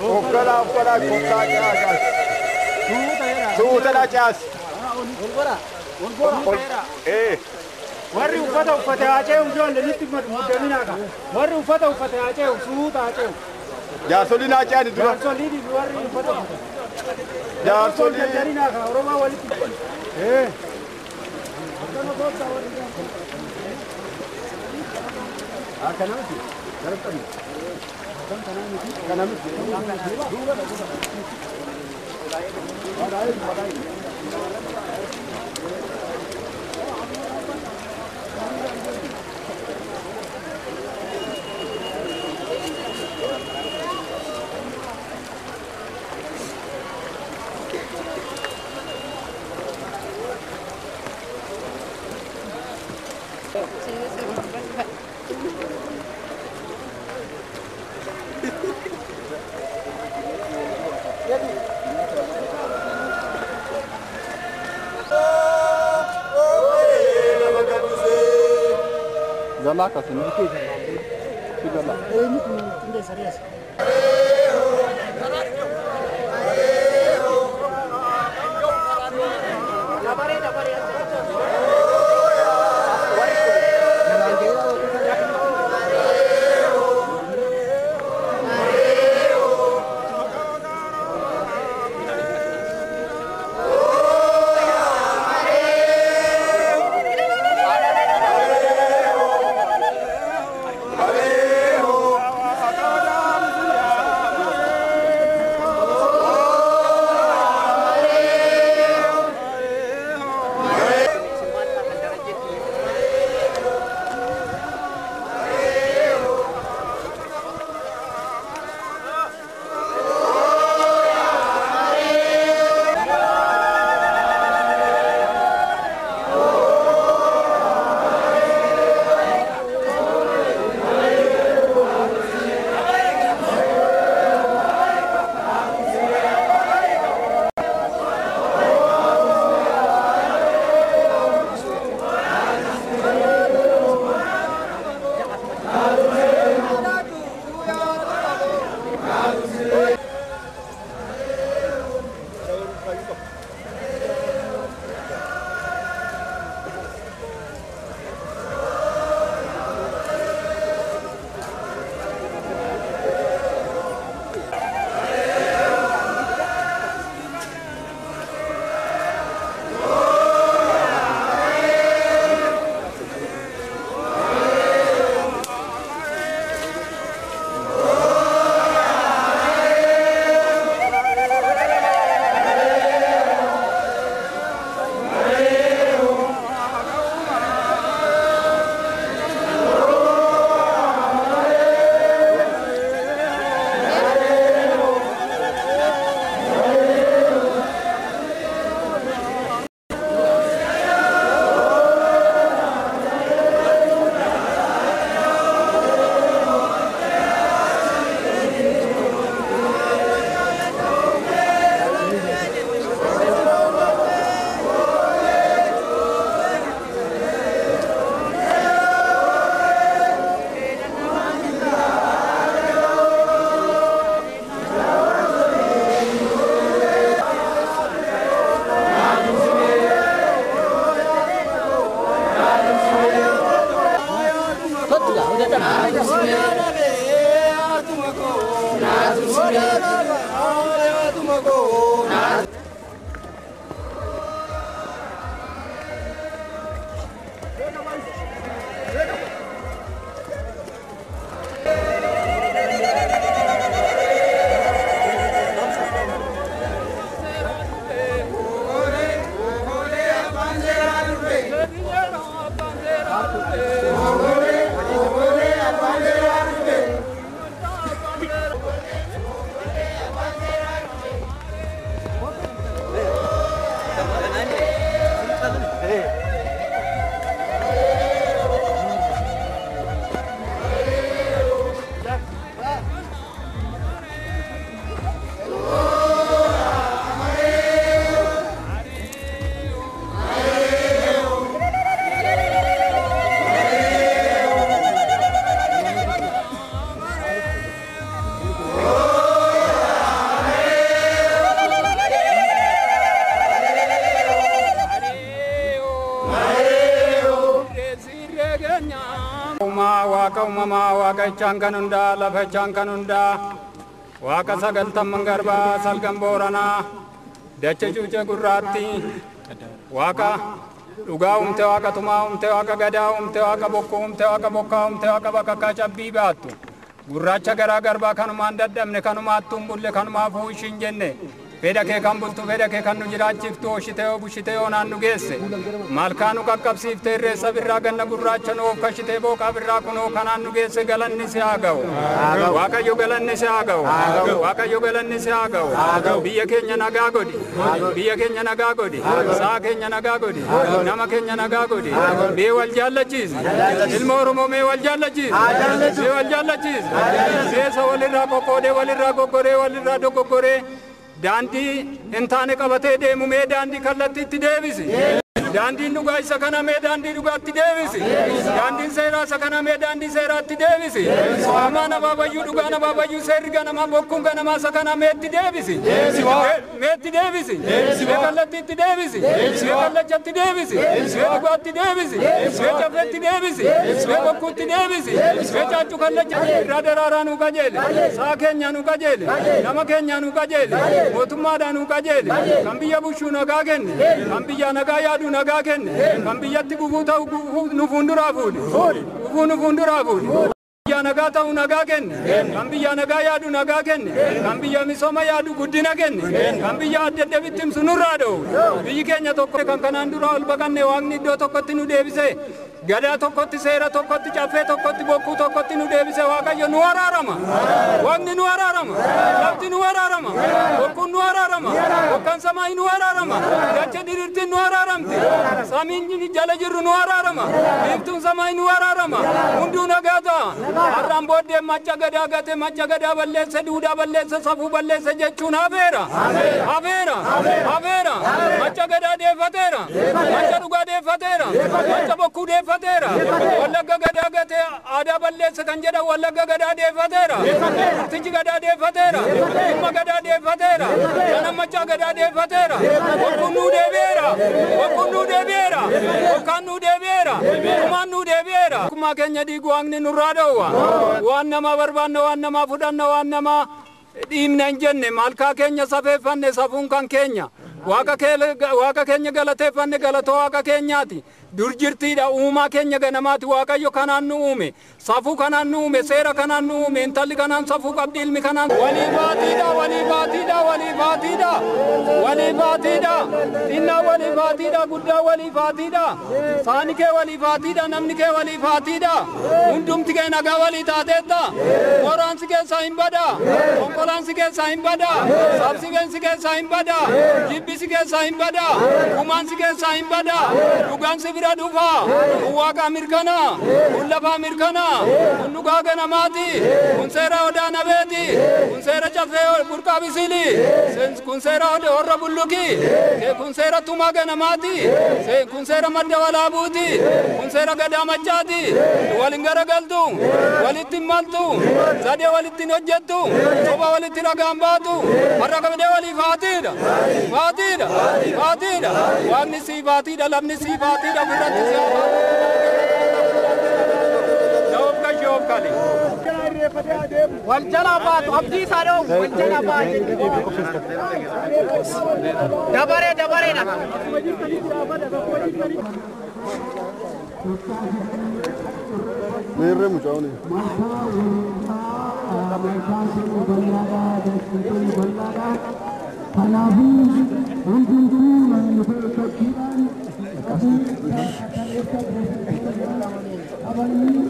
Ofgalaa ofgalaa kottaa ce'aa. Suuta ce'aas. Warri uffata uffate haa ce'u ijoollee nitti muddaminaa qaba. Warri uffata uffate haa ce'u suuta haa ce'u. Jaarsoliin haa ce'ani dura. Jaarsoliin warri uffata uffate. Jaarsoliin. Jaarsoliin qaba Oromoo walitti. Kana miti. Kana miti. Duuba duuba. Uumaa Waaqa uumamaa, Waaqa ichaan kan hundaa, lafa ichaan kan hundaa, Waaqa sagaltamman garbaa, salgan booranaa, dacha cuuce gurraatti, Waaqa dhugaa uumte, Waaqa tumaa uumte, Waaqa gadaa uumte, Waaqa bokkuu uumte, Waaqa bokkaa uumte, Waaqa bakakkaa cabbii baattu. Gurraacha garaa garbaa kanumaan dadhabne, kanumaattuu hin bulle, kanumaafuu ishiin jenne. Fedha kee kan bultu, fedha kee kan nu jiraachiftu, ooshitee oo bushitee oonaan nu geesse. Malkaa nu qaqqabsiiftee, irreessa birraa ganna gurraacha nu oofkashitee, booqaa birraa kunoo kanaan nu geesse, galanni si haa ga'u. Waaqayyo galanni si haa ga'u. Waaqayyo galanni si haa ga'u. Biyya keenya nagaa godhi. Biyya keenya nagaa godhi. Sa'a keenya nagaa godhi. Nama keenya nagaa godhi. Mee wal jaallachiisi. Ilma Oromoo mee wal jaallachiisi. Mee wal jaallachiisi. Seesa walirraa qoqqoodee, walirraa goggoree, walirraa dogoggoree daandii hin taane qabatee deemu mee daandii kallattiitti deebisi. Daandiin dhugaa isa kana, mee daandii dhugaatti deebisi. Daandiin seeraa isa kana, mee daandii seeraatti deebisi. Hamaan abaabayyuu, dhugaan abaabayyuu, seerri ganamaa, bokkuun ganamaa isa kana meetti deebisi. Meetti deebisi. Mee kallattiitti deebisi. Mee kallachatti deebisi. Mee dhugaatti deebisi. Mee cafeetti deebisi. Mee bokkuutti deebisi. Mee caaccuu kallacha irraa daraaraa nu qajeele. Sa'a keenya nu qajeele. Nama keenya nu qajeele. Mootummaadhaan nu qajeele. Kan biyya bushuu nagaa kenne. Kan biyya nagaa yaadu nagaa kenne. Kan biyyatti gufuu ta'u gufuu nu fuulduraa fuudhe. Gufuu nu fuulduraa fuudhe. Biyya nagaa ta'u nagaa kenne. Kan biyya nagaa yaadu nagaa kenne. Kan biyya misooma yaadu guddina kenne. Kan biyya adda adda bittimsu nurraa dha'u. Biyyi keenya tokko kan kanaan dura ol baqanne Waaqni iddoo tokkotti nu deebise. Gadaa tokkotti, seera tokkotti, caffee tokkotti, bokkuu tokkotti nu deebise. Waaqayyo nu araarama. Waaqni nu araarama. Lafti nu araarama. Bokkuun nu araarama. Bokkaan samaayi nu araarama. Dacha diriirtiin nu araaramti. Samiin jala jirru nu araarama. Biiftuun samaayi nu araarama. Hunduu nagaa ta'a. Har'aan booddee macca gadaa gate, macca gadaa balleesse, duudhaa balleesse, safuu balleesse jechuun hafeera. Hafeera. Hafeera. Macca gadaa deeffateera. Macca dhugaa deeffateera. Macca bokkuu deeffateera. Wallagga gadaa gate, aadaa balleesse kan jedhan Wallagga gadaa deeffateera. Murtichi gadaa deeffateera. Dhimma gadaa deeffateera. Shanan machaa gadaa deeffateera. Bokkuun nuu deebi'eera. Bokkuun nuu deebi'eera. Bokkaan nuu deebi'eera. Tumaan nuu deebi'eera. Akkuma keenya dhiigu Waaqni nurraa dhoowwa. Waan namaa barbaanna, waan namaa fudhanna, waan namaa dhiibna hin jenne, malkaa keenya safeeffanne, safuun kan keenya. Waaqa keenya galateeffanne, galatoo Waaqa keenyaati. Dur jirtiidha, uumaa keenya ganamaati. Waaqayyo kanaan nu uume. Safuu kanaan nu uume, seera kanaan nu uume, intalli kanaan safuu qabdi, ilmi kanaan. Walii baatiidha, walii baatiidha, walii baatiidha. Walii baatiidha. Xinnaa walii baatiidha, guddaa walii baatiidha. Saani kee walii baatiidha, namni kee walii baatiidha. Hundumti kee nagaa walii taateetta. Mooraan si keessaa hin bada. Konkolaan si keessaa hin bada. Sabsibeen si keessaa hin bada. Jibbi si keessaa hin bada. Gumaan si keessaa hin bada. Dhugaan si bira dhufa. Kun Waaqa mirkana. Kun lafaa mirkana. Kun dhugaa ganamaati. Kun seera odaa nabeeti. Kun seera caffee burqaa bisili. Kun seera horra bulluki. Kun seera tumaa ganamaati. Kun seera madda walaabuuti. Kun seera gadaa machaati. Walin garagaltu. Walitti hin maltu. Sadee walitti hin hojjettu. Soba walitti ragaan baatu. Har'a qabdee walii faatiidha. Faatiidha. Faatiidha. Waaqni sii faatiidha. Lafni sii faatiidha. Ofirratti si haa faatu. Of kashi of kali. Wal jala baatu abdii isaa dhoowwu wal jala baatu. Dabaree dabareedha. Meerree mucaa'oon. Kanaafuu hundumtuu fakkiidhaan qabanii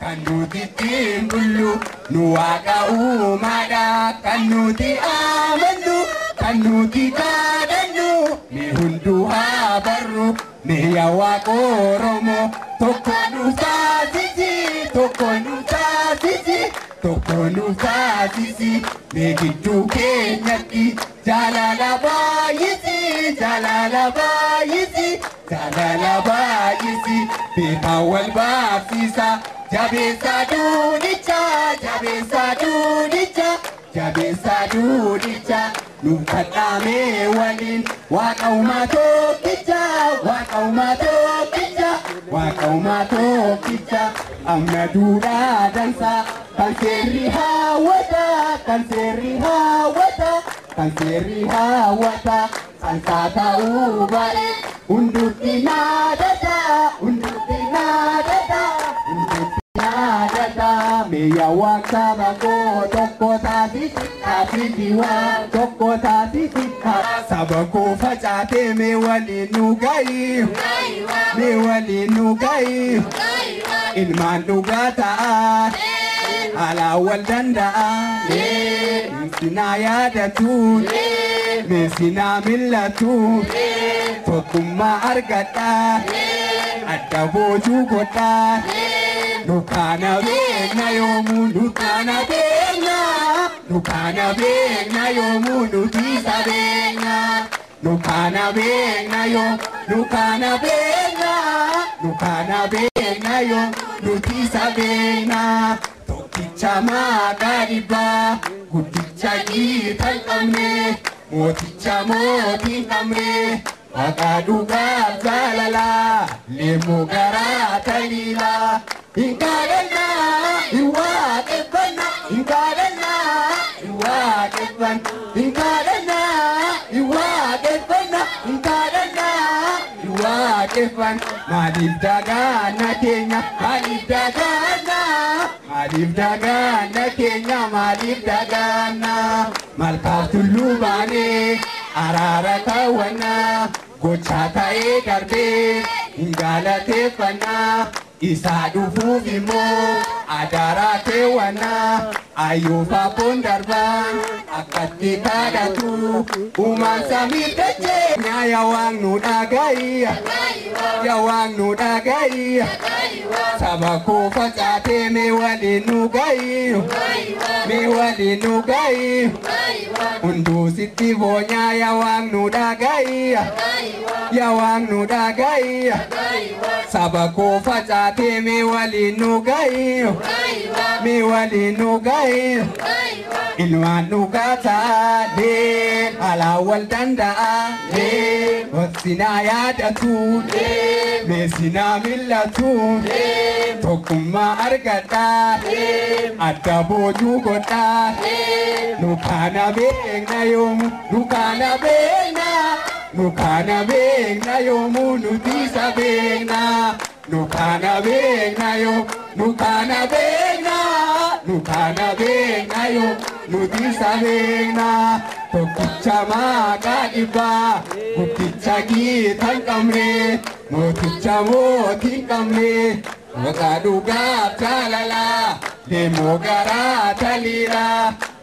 Kan nuti ittiin bullu Nu waaqa uumaadha kan nuti amannu kan nuti kadhannu mee hunduu haa barru mee yaa waaqa Oromoo tokko nu taasisi tokko nu taasisi tokko nu taasisi mee gidduu keenyatti jaalala baay'isi jaalala baay'isi jaalala baay'isi beekaa wal baafisa jabeessa duunicha jabeessa duunicha jabeessa duunicha nuuf kadhaamee waliin waaqa uumaa tokkicha waaqa uumaa tokkicha waaqa uumaa tokkicha amna duudhaa dansaa kan seerri haawwata kan seerri haawwata kan seerri haawwata kan ta'uu bare hundutti naadata hundutti naadata hundutti naadata meeyaa waaqa bakoo tokko taasisi taasisi waa tokko taasisi saba koo facaatee mee waliin nu ga'i mee waliin nu ga'i ilmaan dhugaa ta'a alaa wal danda'a sinaa yaadatu meesinaa millatu tokkummaa argadha adda boojuu godha nu kana beekna yoomuu nu kana beekna nu kana beekna yoomuu nuti isa beekna nu kana beekna yoom nu kana beekna nu kana beekna yoom nuti isa beekna tokkicha maqaa dhibbaa guddicha giita hin qabne mooticha mootii hin qabne waaqa dhugaaf jaalalaa leemmoo garaa taliilaa hin kadhannaa hin waaqeffannaa hin kadhannaa hin waaqeffannaa hin kadhannaa hin waaqeffannaa hin kadhannaa hin waaqeffannaa maaliif dagaanna keenya maaliif dagaanna maaliif dagaanna keenya maaliif dagaanna malkaaf tulluu baanee araara kaawwannaa gochaa ta'ee darbee hin galateeffannaa isaa dhufuuf immoo adaraa keewwannaa ayyuuf abboon darbaan akkatti kadhatu uumaan samii dachee yaa waan nu dhaga'i yaa waan nu dhaga'i saba koo facaatee mee waliin nu ga'i mee waliin nu ga'i hunduu sitti boonyaa yaa waan nu dhaga'i yaa waan nu dhaga'i saba koo facaatee mee waliin nu ga'i mee waliin nu ga'i ilmaan dhugaa ta'a alaa wal danda'a sinaa yaadatu meesinaa millatu tokkummaa argadha adda boojuu godha nu kana beekna yoomu nu kana beekna nu kana beekna yoomu nuti isa beekna nu kana beekna yoomu nu kana beekna nu kana beekna yoomu nuti isa beekna tokkicha maqaa dhibbaa guddicha giita hin qabne mooticha mootii hin qabne waaqa dhugaaf jaalalaa deemoo garaa taliilaa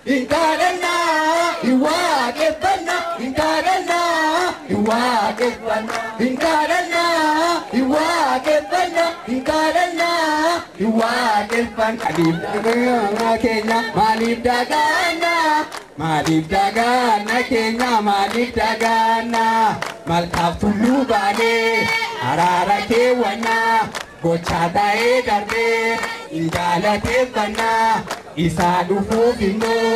hin kadhannaa hin waaqeffannaa hin kadhannaa hin waaqeffannaa hin kadhannaa hin waaqeffannaa hin kadhannaa hin waaqeffannaa maaliif keenya maaliif dagaannaa maaliif dagaanna keenya maaliif dagaanna malkaaf tulluu baanee araara keewwannaa gochaa ta'ee darbee hin galateeffannaa isaa dhufuuf immoo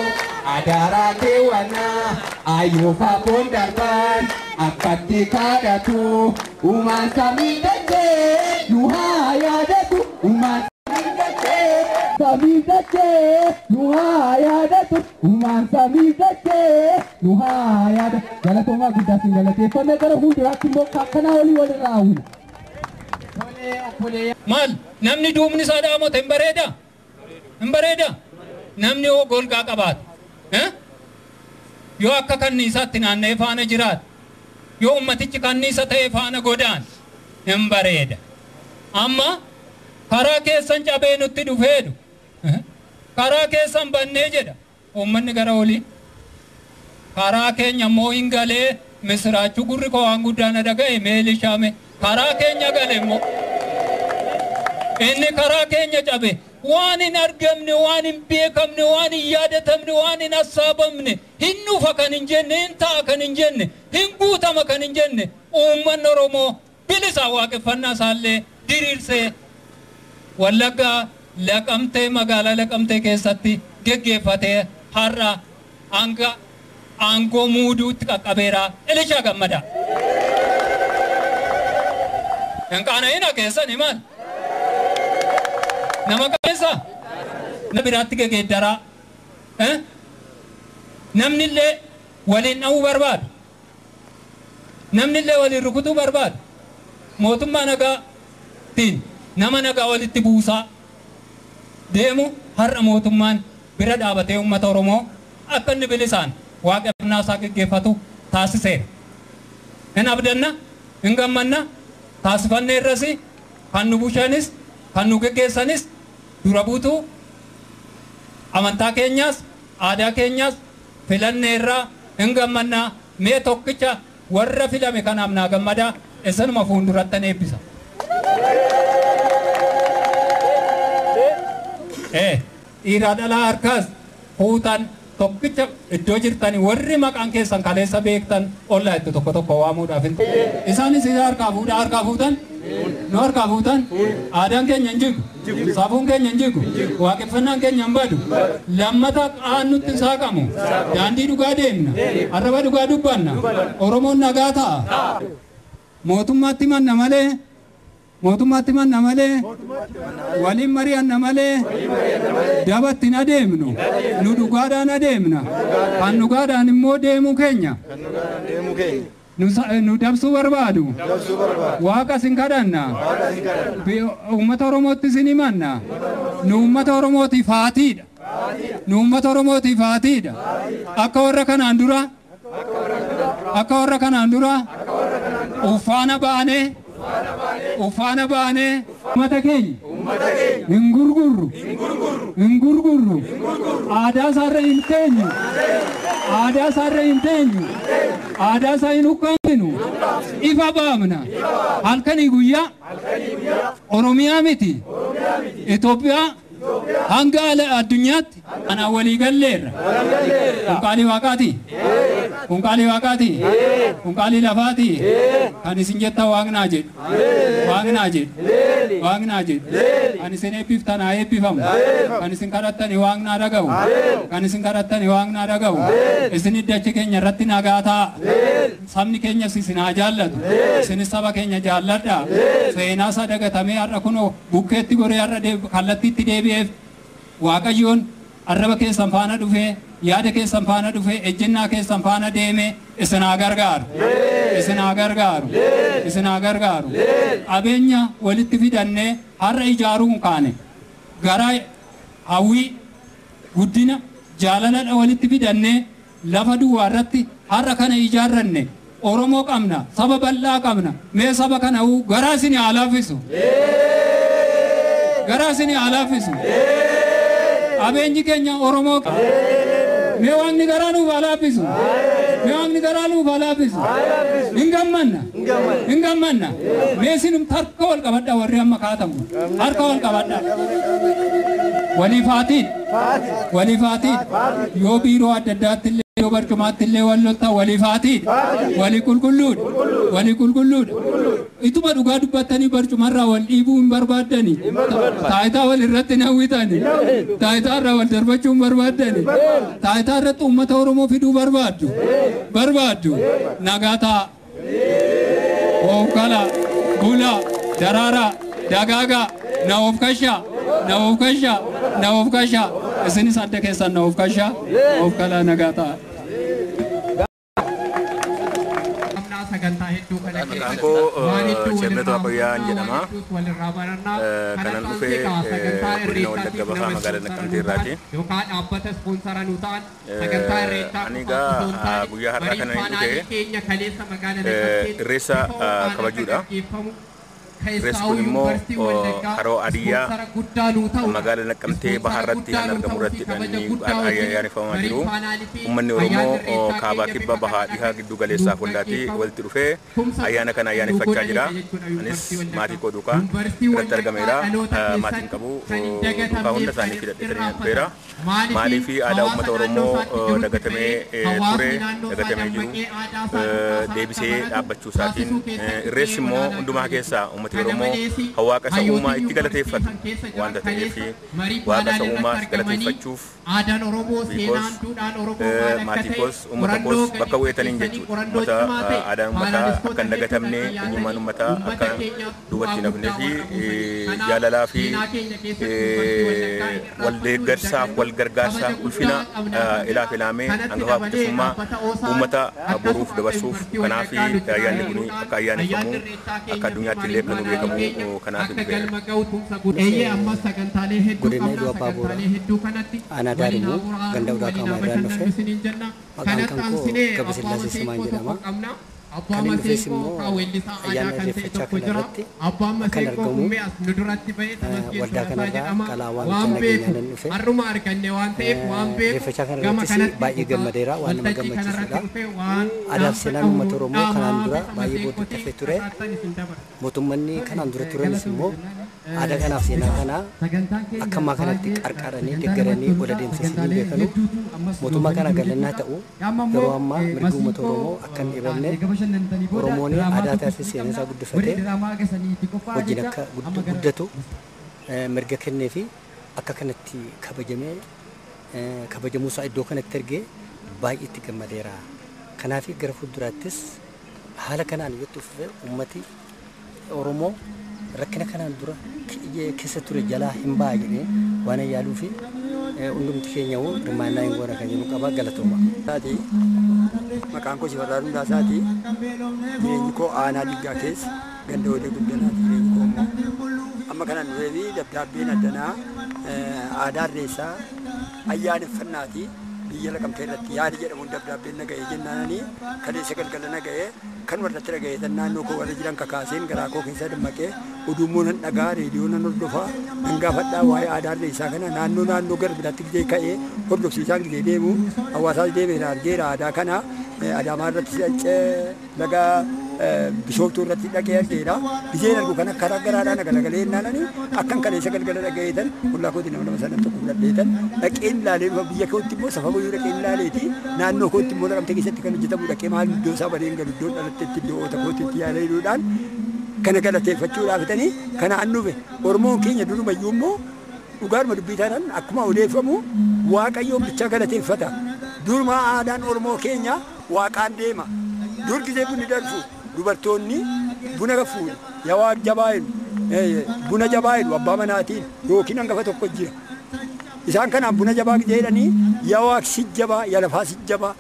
adaraa keewwannaa ayyuuf abboon darbaan akkatti kadhatu uumaan samii dachee nu haa yaadatu uumaan samii dachee samii dachee nu haa yaadatu uumaan samii dachee nu haa yaadatu galatoomaa guddaa siin galateeffanna gara fuulduraatti immoo akkanaa olii walirraa hawwina. Maal namni duubni isaa dhaamote hin bareeda? Hin bareeda? Namni hoo golgaa qabaate yoo akka kanniisaatti naanna'ee faana jiraate yoo ummatichi kanniisa ta'ee faana godaan hin bareeda. Amma karaa keessan cabee nutti dhufeedhu Karaa keessan bannee jedha. Uummanni gara olii. Karaa keenya immoo hin galee misiraachuu gurri koo waan guddaa na dhaga'e meelishaame. Karaa keenya gale immoo. Inni karaa keenya cabe waan hin argamne, waan hin beekamne, waan hin yaadatamne, waan hin assaabamne, hin dhufa kan hin jenne, hin ta'a kan hin jenne, hin guutama kan hin jenne, uummanni Oromoo bilisa waaqeffannaa isaallee diriirsee Wallaggaa Laqamtee magaalaa Laqamtee keessatti geggeeffatee har'a hanga aangoo muuduutti qaqqabeera. Elishaa Gammadaa. Hin qaana'ina keessan maal? Nama qabeessa? Nama biraatti gegeeddaraa. Namni illee waliin dha'uu barbaadu. Namni illee waliin rukutuu barbaadu. Mootummaa nagaatiin nama nagaa walitti buusaa deemu har'a mootummaan bira dhaabatee uummata Oromoo akka inni bilisaan waaqeffannaa isaa geggeeffatu taasiseera. Hin abdanna, hin gammanna, taasifannee irras kan nu bushanis, kan nu geggeessanis dura buutuu amantaa keenyaas, aadaa keenyaas filannee irraa hin gammannaa. Mee tokkicha warra filame kanaaf naa gammadaa isinuma fuuldurattan eebbisa. Dhiiraa dhalaa harkaas fuutan tokkicha iddoo jirtani warri maqaan keessan kaleessa beektan ollaa itti tokko tokko waamuudhaaf hin ta'u. Isaanis isa harkaa fuudhaa harkaa fuutan nu harkaa fuutan aadaan keenya hin jigu, safuun keenya hin jigu, waaqeffannaan keenya hin badu, lammata qaannutti hin saaqamu, daandii dhugaa deemna, arraba dhugaa dubbanna, Oromoon nagaa ta'a. Mootummaatti manna malee, mootummaatti manna malee, waliin mari'anna malee, dabatti hin adeemnu, nu dhugaadhaan adeemna. Kan dhugaadhaan immoo deemuu keenya nu dabsuu barbaadu. Waaqa sin kadhanna, uummata Oromootti sin himanna. Nu uummata Oromootiif haatiidha. Nu uummata Oromootiif haatiidha. Akka warra kanaan dura, akka warra kanaan dura ufaana baanee, ufaana baanee uummata keenya hin gurgurru, hin gurgurru, aadaa isaarra hin teenyu, aadaa isaarra hin teenyu, aadaa isaa hin ukkaamsinu, ifa baafna. Halkanii guyyaa Oromiyaa miti, Itoophiyaa hanga addunyaatti ana walii galleerra. Kun qaalii waaqaati. Kun qaalii waaqaati. Kun qaalii lafaati. Kan isin jettan waaqnaa jedhu. Waaqnaa jedhu. Waaqnaa jedhu. Kan isin eebbiftan haa eebbifamu. Kan isin kadhattani waaqnaa dhaga'u. Kan isin kadhattani waaqnaa dhaga'u. Isin iddachi keenya irratti nagaa ta'a. Sabni keenyas isin haa jaallatu. Isinis saba keenya jaalladha. Seenaa isaa dagatamee har'a kunoo bukkeetti goree har'a kallattiitti deebi'eef Waaqayyoon arraba keessan faana dhufee, yaada keessan faana dhufee, ejjennaa keessan faana deemee isin haa gargaaru. Isin haa gargaaru. Isin haa gargaaru. Qabeenya walitti fidannee har'a ijaaruun kaane gara hawwii guddina jaalalaa walitti fidannee lafa duwwaa irratti har'a kana ijaarranne Oromoo qabna, saba bal'aa qabna. Mee saba kana garaa isin haa laaffisu. Garaa isin haa laaffisu. Qabeenyi keenya Oromoo. Mee waaqni garaa nuuf haa laaffisu. Mee waaqni garaa nuuf haa laaffisu. Hin gammanna. Hin gammanna. Mee isinum harka wal qabadha warri amma kaatamu. Harka wal qabadha. Waliif haatiin. Waliif haatiin. Yoo biiroo adda addaatti illee yoo barcumaatti illee wal lolta waliif haatiin. Walii qulqulluudha. Walii qulqulluudha. Ituma dhugaa dubbattanii barcumarraa wal dhiibuu hin barbaaddani. Taayitaa wal irratti hin hawwitani. Taayitaa irraa wal darbachuu hin barbaaddani. Taayitaa irratti uummata Oromoo fiduu barbaaddu. Barbaaddu. Nagaa ta'a. Oofkala, bula, daraaraa, dagaagaa, na oofkashaa, na oofkashaa, na oofkashaa. Isinis adda keessan na oofkashaa, oofkalaa nagaa ta'a. Sagantaa hedduu kana Maqaan koo Cheemreet Waaqayyaan jedhama. walirraa barannaa Kanan dhufee sagantaa godina Wallagga Bahaa magaalaa Naqamtee irraati. yookaan dhaabbata ispoonsara nu ta'an sagantaa irreechaa Ani egaa guyyaa har'aa kana hin dhufee keenya kaleessa magaalaa Naqamteetti irreessa kabajuudha. gaggeeffamu Irreessi kun immoo haroo Adiyyaa magaalaa Naqamtee baharratti kan argamu irratti kan inni ayyaaneffamaa jiru. Uummanni Oromoo kaabaa kibba bahaa dhihaa giddu galeessaa hundaatti walitti dhufee ayyaana kana ayyaaneffachaa jira. Anis maatii koo duukaa irratti argameera. Maatiin qabu duukaa hunda isaanii fidadhee dhufeera. Maaliif aadaa uummata Oromoo dagatamee ture dagatamee jiru deebisee dhaabbachuu isaatiin irreessi immoo hundumaa keessaa uummati Oromoo waaqa isa uumaa itti galateeffatu waanta ta'eef waaqa isa uumaa galateeffachuuf maatii koos uummata koos bakka bu'eetaniin jechuudha. Uummata aadaan uummataa akka hin dagatamne eenyummaan uummataa akka duubatti hin hafnee fi jaalalaa fi wal deeggarsaaf wal gargaarsaaf ulfina ilaaf ilaamee hangafaaf bilisummaa uummata boruuf dabarsuuf kanaaf ayyaanni kun akka ayyaaneffamu akka addunyaatti illee kan beekamu kanaaf dhufeera. Godina Iluu Abbaa Booraa aanaa Daarimuu ganda Odaa Qaamaa irraan dhufe. Maqaan kan koo Gabrasillaasee Simaan jedhama. Kan inni dhufes immoo ayyaana irreeffachaa kana irratti akkan argamu waldaa kanarraa qalaa waamicha nageenyaa nan dhufe. Irreeffachaa kana irrattis baay'ee gammadeera waan nama gammachiisudha. Aadaa fi seenaan uummata Oromoo kanaan dura baay'ee booddee hafee ture. Mootummoonni kanaan dura turanis immoo aadaa kanaaf seenaa kana akka ammaa kanatti qarqaranii deeggaranii ol adeemsisanii beekanu. Mootummaa kana galannaa ta'u yeroo ammaa mirgi uummata Oromoo akka hin dhiibamne Oromoon aadaa isaa seenaa isaa guddifatee wajjin akka guddatu mirga kennee fi akka kanatti kabajamee kabajamuu isaa iddoo kanatti argee baay'ee itti gammadeera. Kanaaf gara fuulduraattis haala kanaan yoo itti fufe uummati Oromoo rakkina kanaan dura keessa ture jalaa hin ba'a jedhee waan yaaluu fi hundumti keenya hirmaannaa hin goona kan jedhu qaba galatooma. Maqaan koo Shifarraa Hundaasaati. Jireenyi koo aanaa Diggaa keessa ganda Odee Guddanaati jireenyi koo immoo. Amma kanaan dhufee fi dabdaabbeen addanaa aadaa irreessaa ayyaaneffannaati. Biyya Naqamtee irratti yaada jedhamuun dabdaabbeen naga'ee jennaananii kaleessa galgala naga'ee kan warratti dhaga'ee tan naannoo koo warra jiran kakaaseen garaa koo keessa dammaqee oduummoo nan dhagaa reediyoo nan hordofaa nan gaafadhaa waa'ee aadaa irreessaa kana naannoo naannoo gara biraatti gizee ka'ee hordofsiisaan gizee deemu hawaasaas deemeera argeera aadaa kana Adaamaa irratti laga Bishooftuu irratti dhaqee argeera. Gizeen argu kana karaa garaadhaan galagalee naananii akkan kaleessa galgala dhaga'eetan ollaa kootii nama nama sanan tokko fudhadheetan dhaqeen ilaalee biyya kootti immoo safa guyyuu dhaqeen ilaaleeti naannoo kootti immoo Naqamtee keessatti kan hojjetamu dhaqee maal iddoo isaa badeen galu iddoo dhalatteetti iddoo oota kootiitti yaaleeluudhaan kana galateeffachuudhaaf itanii kana an dhufe Oromoon keenya durumayyuu immoo dhugaadhuma dubbii taanaan akkuma odeeffamu Waaqayyoon bichaa galateeffata. Duruma aadaan Oromoo keenya waaqaan deema. Dur gisee bunni danfu dubartoonni buna fuudhu yaa waaq jabaa jedhu buna jabaa jedhu abbaa manaatiin yookiin hangafa tokko jira. Isaan kanaan buna jabaa gisee jedhanii yaa waaq si jabaa yaa lafaa si jabaa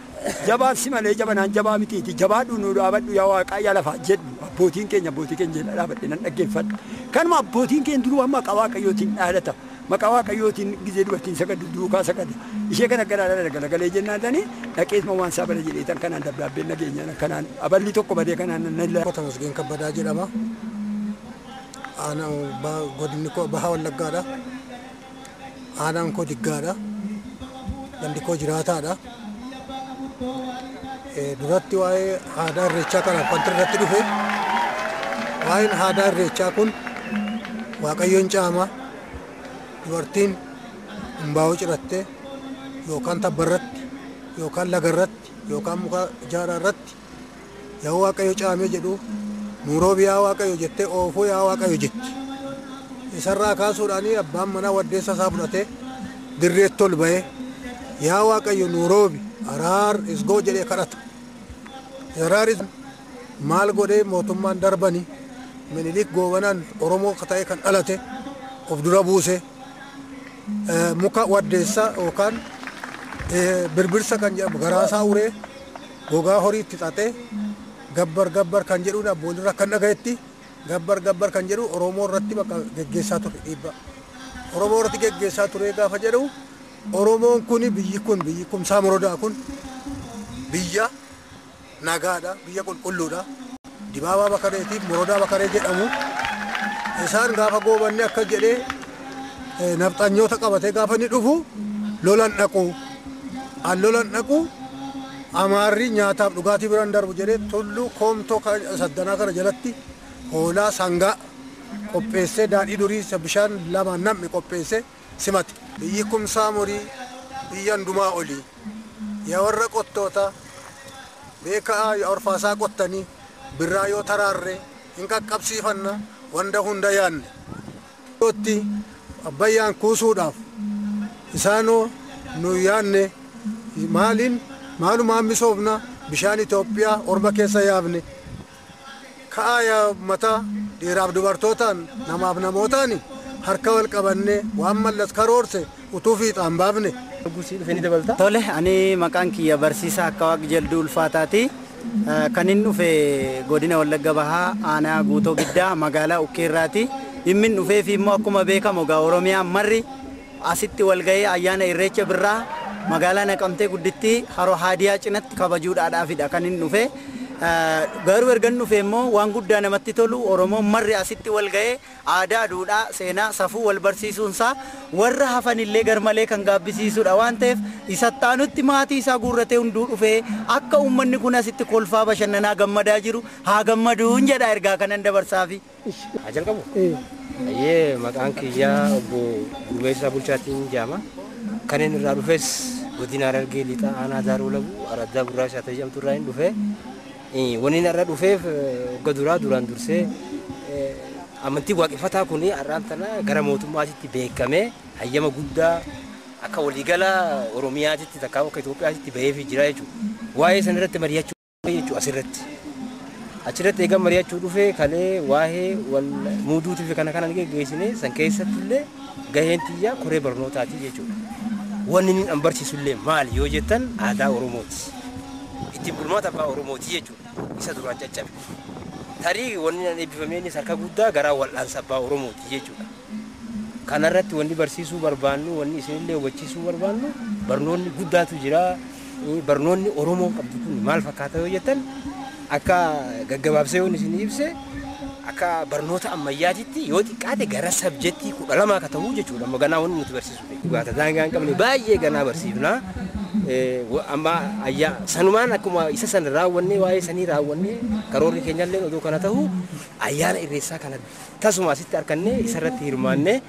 jabaan si malee jabanaan jabaa mitiiti jabaadhu nu dhaabadhu yaa waaqaa yaa lafaa jedhu abbootiin keenya jedha dhaabadhe nan dhaggeeffadha. Kanuma abbootiin keenya duruu maqaa Waaqayyootiin dhaadata. Maqaa Waaqayyootiin gisee dubartiin sagadu duukaa sagada. Ishee kana garaadhaan galagalee jennaan tani dhaqeesma waan isaa bada jedhee tan kanaan dabdaabbeen nageenyaan kanaan aballi tokko badee kanaan nan ilaalu. Tamasgeen Kabbadaa jedhama. Aanaa godinni koo Baha Wallaggaadha. Aanaan koo Diggaadha. Gandi koo Jiraataadha. Duratti waa'ee aadaa irreechaa kanaaf wanti irratti dhufe waa'een aadaa irreechaa kun Waaqayyoon caama dubartiin humbaa'oo cirattee yookaan tabbarratti yookaan lagarratti yookaan muka ijaaraarratti yaa Waaqayyo caamee jedhu nuuroobi yaa Waaqayyo jettee oofuu yaa Waaqayyo jetti. Isarraa kaasuudhaan abbaan manaa waddeessa isaa fudhatee dirreetti ol ba'ee yaa Waaqayyo nuuroobi araar isgoo jedhee kadhata. Araar maal godhee mootummaan darbanii Minilik goobanaan Oromoo ta'e kan dhalate of dura buuse muka waddeessa yookaan birbirsa kan jedhamu garaasaa uree gogaa horii itti xaxee gabbar gabbar kan jedhuun abboolirra kan dhagayetti gabbar gabbar kan jedhu Oromoo irratti bakka geggeessaa ture dhiibbaa. Oromoo irratti geggeessaa ture gaafa jedhu Oromoon kun biyyi kun biyyi Kumsaa Morodaa kun biyya nagaadha biyya qulqulluudha. Dibaabaa Bakareetiif Morodaa Bakaree jedhamu Isaan gaafa Goobanni akka jedhee nafxanyoota qabatee gaafa inni dhufu lolan dhaqu. An lolan dhaqu Amaarri nyaataaf dhugaatii biraan darbu jedhee tulluu koomtoo saddanaa kana jalatti hoolaa sangaa qopheessee daadhii durii bishaan lama namni qopheessee simate. Biyyi kumsaa murii biyya hundumaa olii. Yaa warra qottoota beekaa yaa orfaasaa qottanii birraa yoo taraarre hin qaqqabsiifanna wanta hunda yaanne. Itti abbayyaan kuusuudhaaf isaanoo nu yaanne maaliin maalumaan misoomna bishaan Itoophiyaa orma keessa yaafne. Ka'aa yaa mataa dhiiraaf dubartootaan namaaf namootaan harka wal qabanne waan mallas karoorse utuu fiixaan baafne. Tole, ani maqaan kiyya barsiisaa akka Waaqa Jalduu Ulfaataati. Kan inni dhufe godina Wallagga Bahaa aanaa Guutoo Giddaa magaalaa Ukkeerraati. Dhimmi dhufeef immoo akkuma beekamu egaa Oromiyaan marri asitti wal ga'ee ayyaana Irreecha Birraa magaalaa Naqamtee guddittii haroo Haadiyaa cinatti kabajuudhaafidha kan inni dhufe. Garuu erga inni dhufe immoo waan guddaa namatti tolu Oromoon marri asitti wal ga'ee aadaa, duudhaa, seenaa, safuu wal barsiisuunsaa warra hafanillee garmalee kan gaabbisiisudha waan ta'eef isattaanutti maatii isaa guurratee hunduu dhufee akka uummanni kun asitti kolfaa bashannanaa gammadaa jiru haa gammaduun jedha ergaa kanan dabarsaafi. Haa jalqabu? Ayyee, maqaan kiyyaa obbo Gurmeessaa Bulchaatiin jedhama. Kan inni irraa dhufes godina Harargee Lixaa aanaa Daaroo Labuu Araddaa Gurraachaa jedhamtu irraa hin dhufe. Wanni inni irra dhufeef wagga duraa duraan dursee amantii waaqeffataa kun har'aan tana gara mootummaatitti beekamee hayyama guddaa akka waliigala Oromiyaatitti takka akka Itoophiyaatitti baheefii jira jechuudha. Waa'ee sana irratti mari'achuu jechuudha asirratti. Achirratti egaa mari'achuu dhufee kalee waa'ee wal muuduutii fi kana kana geggeessine san keessatti illee gaheen xiyyaa koree barnootaati jechuudha. Wanni inni an barsiisu illee maali yoo jettan aadaa Oromooti. Ittiin bulmaata abbaa Oromooti jechuudha. Isa duraan caccabe. Tarii wanni an eebbifamee innis harka guddaa garaa wal'aansa abbaa Oromooti jechuudha. Kanarratti wanni barsiisuu barbaannu, wanni isinillee hubachiisuu barbaannu barnoonni guddaatu jira. Barnoonni Oromoo qabdu kun maal fakkaata yoo jettan akka gaggabaabsee yoon isin ibse akka barnoota ammayyaatitti yoo xiqqaate gara sabjettii 12 akka ta'uu jechuudha. Amma ganaa wanni nuti barsiisu dhugaata daangaa hin qabne baay'ee ganaa barsiifna. Amma ayyaa sanumaan akkuma isa san raawwannee waa'ee sanii raawwannee karoorri keenyallee odoo kana ta'u ayyaana irreessaa kana tasuma asitti harkannee isarratti hirmaannee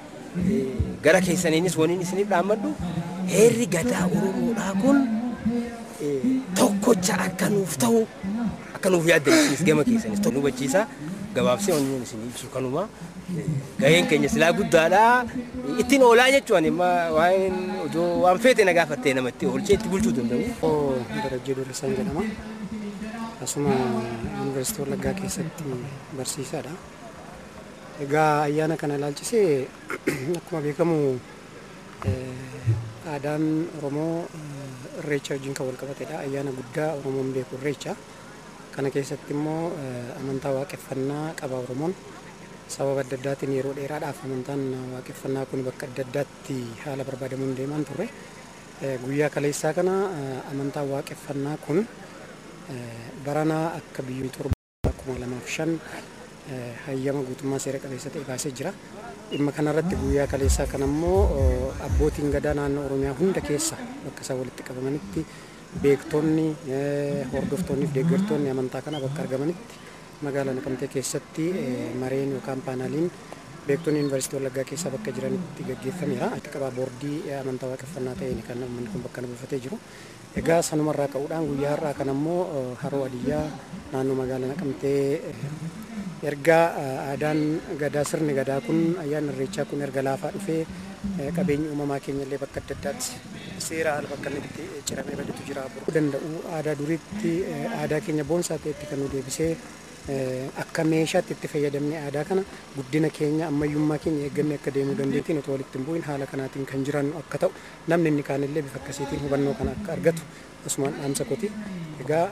gara keessaniinis waniin isiniif dhaammadhu heerri gadaa Oromoodhaa kun tokkocha akka nuuf ta'u akka nuuf yaaddan isinis gama keessanis nu hubachiisa. Gabaabsee wanni isin ibsu kanuma gaheen keenya silaa guddaadha ittiin oolaa jechuun amma waan odoo waan feete na gaafattee namatti oolchee itti bulchuu danda'u. Darajjee Dureessaan jedhama. Asuma Yuunivarsiitii Wallaggaa keessatti barsiisaadha. Egaa ayyaana kana ilaalchisee akkuma beekamu aadaan Oromoo Irreecha wajjin kan wal qabatedha. Ayyaana guddaa Oromoon beeku Irreecha. Kana keessatti immoo amantaa waaqeffannaa qaba Oromoon. Sababa adda addaatiin yeroo dheeraadhaaf amantaan waaqeffannaa kun bakka adda addaatti haala barbaadamuun deemaan turre. Guyyaa kaleessaa kana amantaa waaqeffannaa kun baranaa akka biyyi 7,2005 hayyama guutummaa seera qabeessa ta'e baasee jira. Dhimma kanarratti guyyaa kaleessaa kana immoo abbootiin gadaa naannoo Oromiyaa hunda keessa bakka isaan walitti qabamanitti beektonni, hordoftoonni fi deeggartoonni amantaa kana bakka argamanitti magaalaa Naqamtee keessatti mareen yookaan paanaaliin beektonni Yuunivarsiitii Wallaggaa keessa bakka jiranitti gaggeeffameera. Itti qabaa boordii amantaa waaqeffannaa ta'een kan uummanni kun bakka buufatee jiru. Egaa sanumarraa ka'uudhaan guyyaa har'aa kana immoo haroo Adiyyaa naannoo magaalaa Naqamtee erga aadaan gadaa sirni gadaa kun ayyaanni Irreechaa kun erga laafaa dhufee qabeenyi uumamaa keenya illee bakka adda addaatti seera haala bakka inni itti ciramee badutu jira. Danda'u aadaa duriitti aadaa keenya boonsaa ta'etti kan nu deebisee akka meeshaatti itti fayyadamne aadaa kana guddina keenya ammayyummaa keenya eeggannee akka deemuu dandeettiin otoo walitti hin bu'in haala kanaatiin kan jiraannu akka ta'u namni inni kaanillee bifa akkasiitiin hubannoo kana akka argatu asumaan dhaamsa kooti. Egaa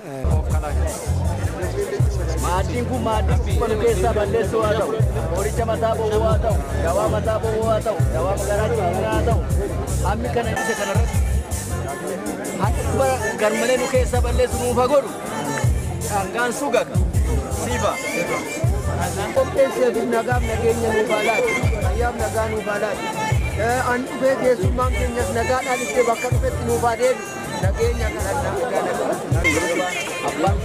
Maaddiin kun maaddii dhukkuba keessaa balleessuu haa ta'u, qoricha mataa bowwoo haa ta'u, dawaa mataa bowwoo haa ta'u, dawaa magaraa ciniinaa haa ta'u, hammi kana isa kanarratti dhukkuba garmalee nu keessaa balleessu nuuf haa godhu. Dhangaan sugaka. Sifa. Qopheesseefis nagaaf nageenya nuuf haa laatu. Fayyaaf nagaa nuuf haa laatu. An dhufee keessummaan keenyas nagaadhaan ittee bakka dhufetti nuuf haa deebi'u. Nageenya kadhannaa. Abbaan